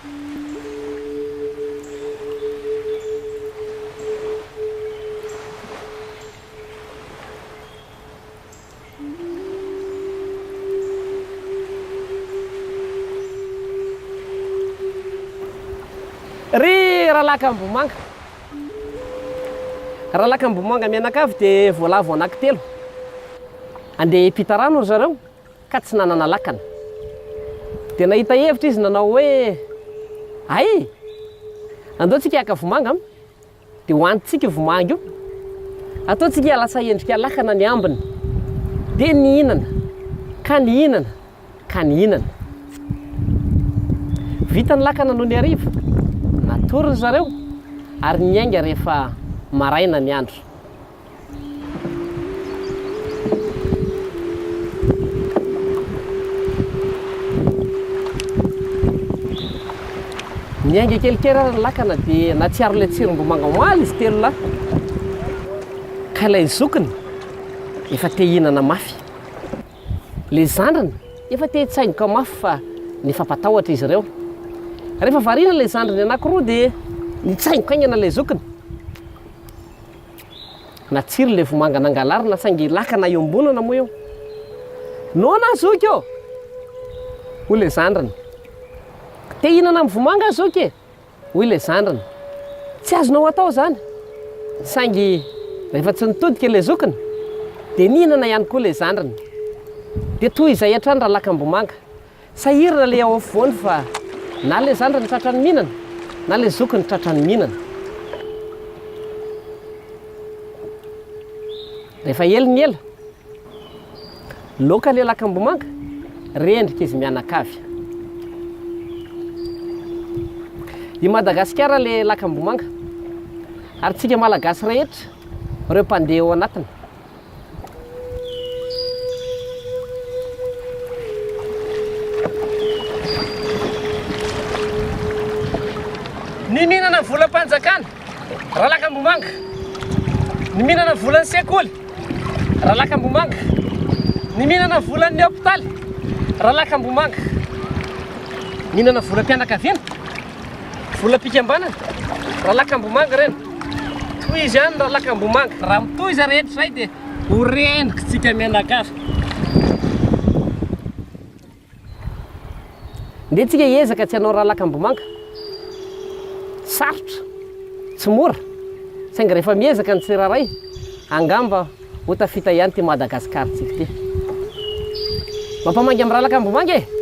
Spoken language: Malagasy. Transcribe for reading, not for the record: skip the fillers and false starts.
Ry Ralaka Ambohimanga. Ralaka Ambohimanga mianakavy dia voalavo anankitelo. Andeha hiampita rano ry zareo ka tsy nanana lakana. Dia nahita hevitra izy nanao hoe, Hay! Andao tsika haka vomanga an! Dia hohanintsika io vomanga io. Ataontsika lasa endrika lakana ny ambiny. Dia nihinana, ka nihinana, ka nihinana. Vita ny lakana nony hariva, natory ry zareo ary niainga rehefa maraina ny andro. Niainga kelikely ary ny lakana dia nahatsiaro ilay tsirom-bomanga omaly izy telolahy. Ka ilay zokiny efa te hihinana mafy. Ilay zandriny efa te hitsaingoka mafy fa nifampatahotra izy ireo. Rehefa variana ilay zandriny anankiroa dia nitsaingoka haingana ilay zokiny. Natsiro ilay vomanga nangalarina saingy lakana iombonana moa io. Noana aho zoky ô! Hoy ilay zandriny. Te hihinana amin'ny vomanga aho zoky e! Hoy ilay zandriny. Tsy azonao atao izany. Saingy rehefa tsy nitodika ilay zokiny dia nihinana ihany koa ilay zandriny. Dia toy izay hatrany ralakam-bomanga. Sahirana le ao afovoany fa na le zandriny tratran'ny mihinana na le zokiny tratran'ny mihinana. Rehefa ela ny ela, loaka le lakam-bomanga, rendrika izy mianakavy. I Madagasikara le lakam-bomanga ary tsika Malagasy rehetra ireo mpandeha ao anatiny. Ny mihinana ny volam-panjakana, Ralakambomanga. Ny mihinana ny volan'ny sekoly, Ralakambomanga. Ny mihinana ny volan'ny hopitaly, Ralakambomanga. Mihinana volam-pianakaviana, volam-pikambanana, Ralakambomanga ireny. Tohizo ihany Ralakambomanga. Raha mitohy izay rehetra izay dia ho rendrika tsika mianakavy. Ndeha tsika hiezaka tsy hanao Ralakambomanga. Sarotra, tsy mora, saingy rehefa miezaka ny tsirairay, angamba ho tafita ihany ity Madagascar-tsika ity. Mampamangy amin'ny Ralakambomanga e!